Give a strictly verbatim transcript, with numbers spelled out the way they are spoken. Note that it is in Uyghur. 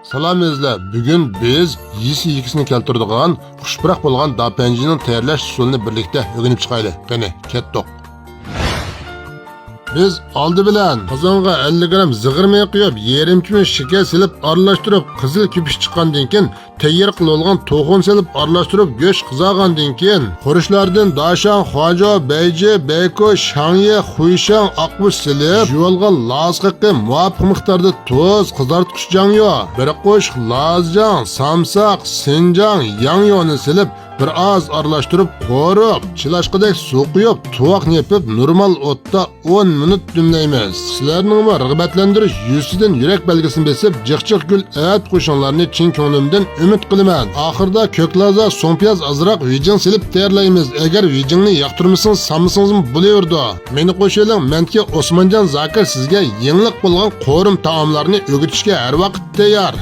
سالام ئەزىزلەر، بۈگۈن بىز يېسە يېكىسىنى كەلتۈرىدىغان خۇش پۇراق بولغان داپەنجىنىڭ تەييارلاش ئۇسۇلىنى بىرلىكتە ئۆگىنىپ چىقايلى. قېنى، كەتتۇق. بىز ئالدى بىلەن قازانغا ئەللىك گرام زىغىر مېيى قۇيۇپ، يېرىم چۆمۈچ شېكەر سېلىپ ئارىلاشتۇرۇپ، قىزىل كۆپۈك چىققاندىن كېيىن، تەييار قىلىۋالغان توخۇنى سېلىپ ئارىلاشتۇرۇپ، گۆش قىزارغاندىن كېيىن، خۇرۇچلاردىن داشاڭ، خۇاجو، بەيجى، بەيكو، شاڭيې، خۇيشاڭ، ئاقمۇچ سېلىپ، يۇيۇۋالغان لازا قېقى، مۇۋاپىق مىقداردا تۇز، قىزارتقۇچ جاڭيو، بىر قوشۇق لازا جاڭ، سامساق، سىنجاڭ، ياڭيونى سېلىپ، بىر ئاز ئارىلاشتۇرۇپ، قورۇپ، چىلاشقىدەك سۇ قۇيۇپ، تۇۋاقنى يېپىپ، نورمال ئوتتا ئون مىنۇت دۈملەيمىز. سىلەرنىڭمۇ رىغبەتلەندۈرۈش يۈزىسىدىن يۈرەك بەلگىسىنى بېسىپ، جىق جىق گۈل ئەتىپ قويۇشۇڭلارنى چىن كۆڭلۈمدىن ئۈمىد قىلىمەن. ئاخىرىدا كۆك لازا، سۇڭپىياز، ئازراق ۋىجىڭ سېلىپ تەييارلايمىز. ئەگەر ۋىجىڭنى ياقتۇرمىسىڭىز، سالمىسىڭىزمۇ بولۇۋېرىدۇ. مېنى قوشۇۋېلىڭ، مەنكى ئوسمانجان زاكىر سىزگە يېڭىلىق بولغان قورۇم تائاملارنى ئۆگىتىشكە ھەر ۋاقىت تەييار.